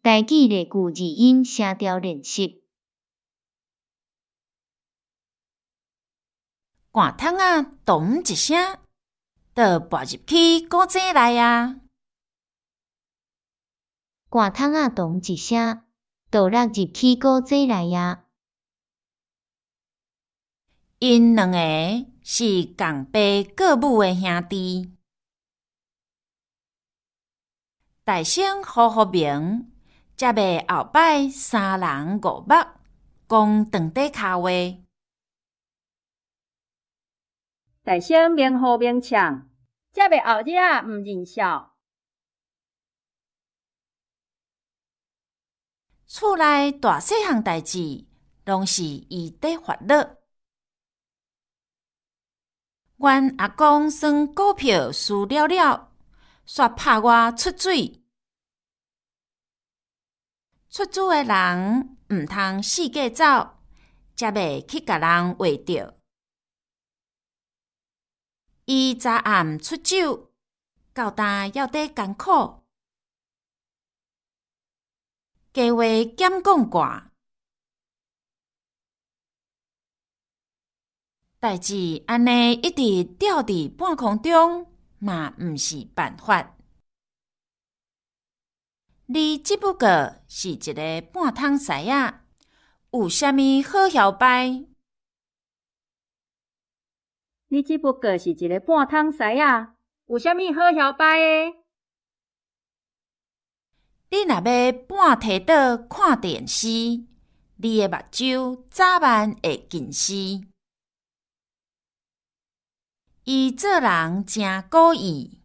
台語例句字音聲調練習。罐桶仔咚一聲，就跋入去古井內矣。罐桶仔咚一聲，就落入去古井內矣。𪜶兩个是仝爸各母的兄弟。大声呼呼鳴，才袂後擺三人五目講長短跤話。大聲明呼明唱，才袂後日仔毋認數。厝內大細項代誌，攏是伊佇煩惱。阮阿公算股票輸了了，煞拍我出水。出主的人毋通四界走，才袂去共人畫著。伊昨暗出酒，到今猶佇艱苦。加話減講掛，代誌按呢一直吊佇半空中，嘛毋是辦法。你只不過是一个半桶師仔，有啥物好囂掰？你只不過是一个半桶師仔，有啥物好囂掰的？你若欲半䖙倒看電視，你的目睭早晚會近視。伊做人誠古意，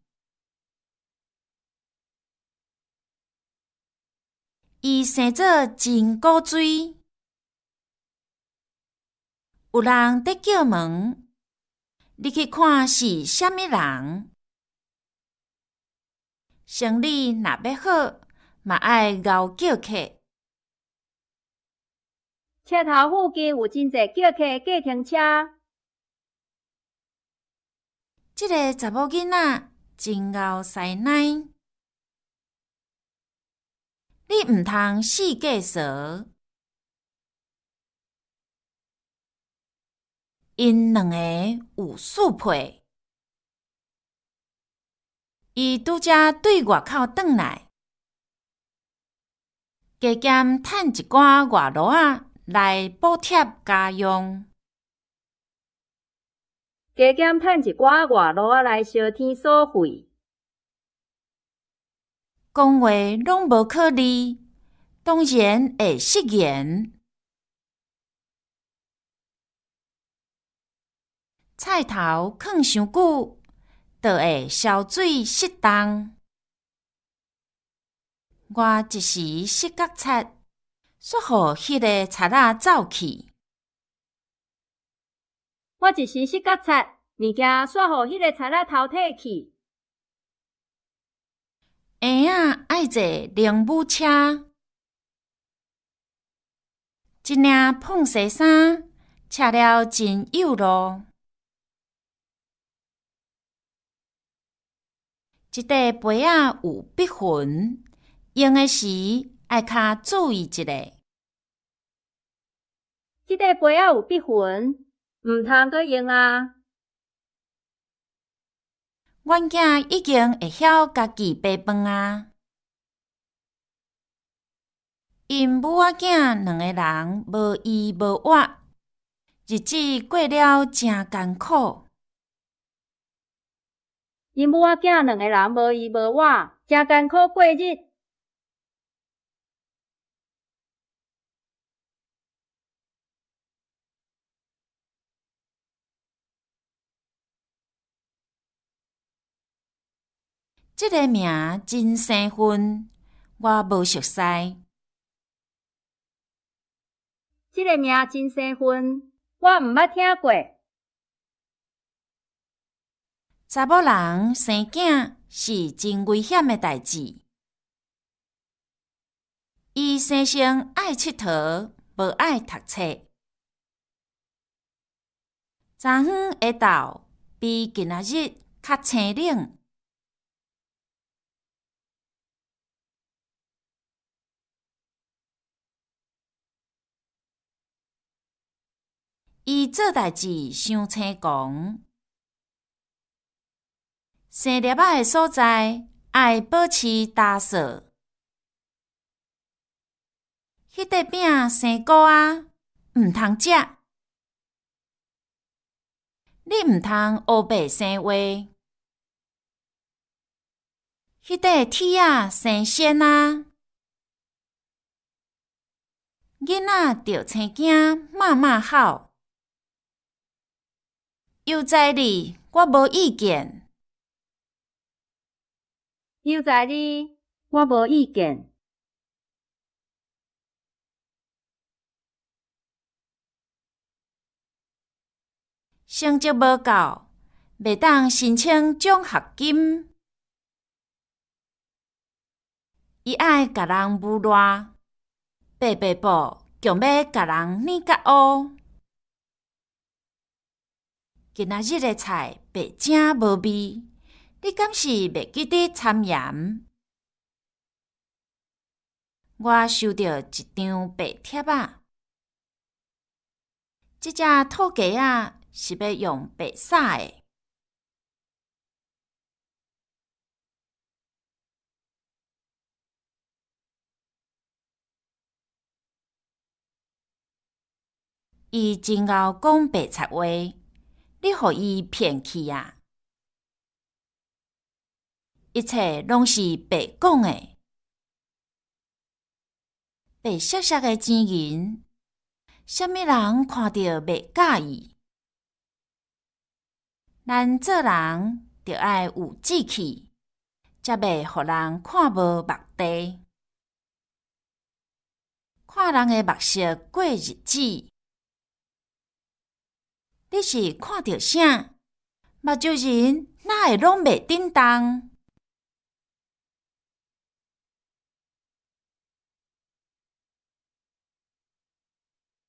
伊生做真古錐。有人佇叫門，你去看是啥物人？生理若欲好，嘛愛𠢕叫客。車頭附近有真濟叫客的計程車。這个查某囡仔真𠢕師奶。你毋通四界趖。𪜶兩个有四歲。伊拄才對外口轉來，加減趁一寡外勞仔來補貼家用。加減趁一寡外勞仔來相添所費。講話攏無考慮，當然會失言。菜頭囥傷久，就會消水失凍。我一時失覺察，煞予彼个賊仔走去。我一時失覺察，物件煞予彼个賊仔偷提去。嬰仔愛坐奶母車，這領膨西衫車了真幼路。這塊杯仔有筆痕，用的時愛較注意一下。這塊杯仔有筆痕，毋通閣用矣。阮囝已經會曉家己爬飯矣。𪜶母仔囝兩个人無依無倚，日子過了誠艱苦。𪜶母仔囝兩个人無依無倚，誠艱苦過日。這个名真生份，我無熟似。這个名真生份，我毋捌聽過。查某人生囝是真危險的代誌。伊生性愛𨑨迌，無愛讀冊。昨昏下晝比今仔日較清冷。伊做代誌傷青狂。生粒仔的所在，愛保持焦燥。彼塊餅生菇仔，毋通食。你毋通烏白生話。彼塊鐵仔生鉎仔。囡仔著青驚，媽媽吼。悠哉你，我無意見。悠哉你，我無意見。成績無夠，袂當申請獎學金。伊愛共人誣賴，白白布強欲共人染甲烏。今仔日的菜白正無味，你敢是袂記得摻鹽？我收著一張白帖仔，這隻土雞仔是欲用白撒的。伊真𠢕講白賊話，你予伊騙去矣！一切攏是白講的，白雪雪的錢銀，啥物人看著袂佮意？咱做人著愛有志氣，才袂予人看無目地。看人的目色過日子。你是看著啥？目睭仁哪會攏袂振動？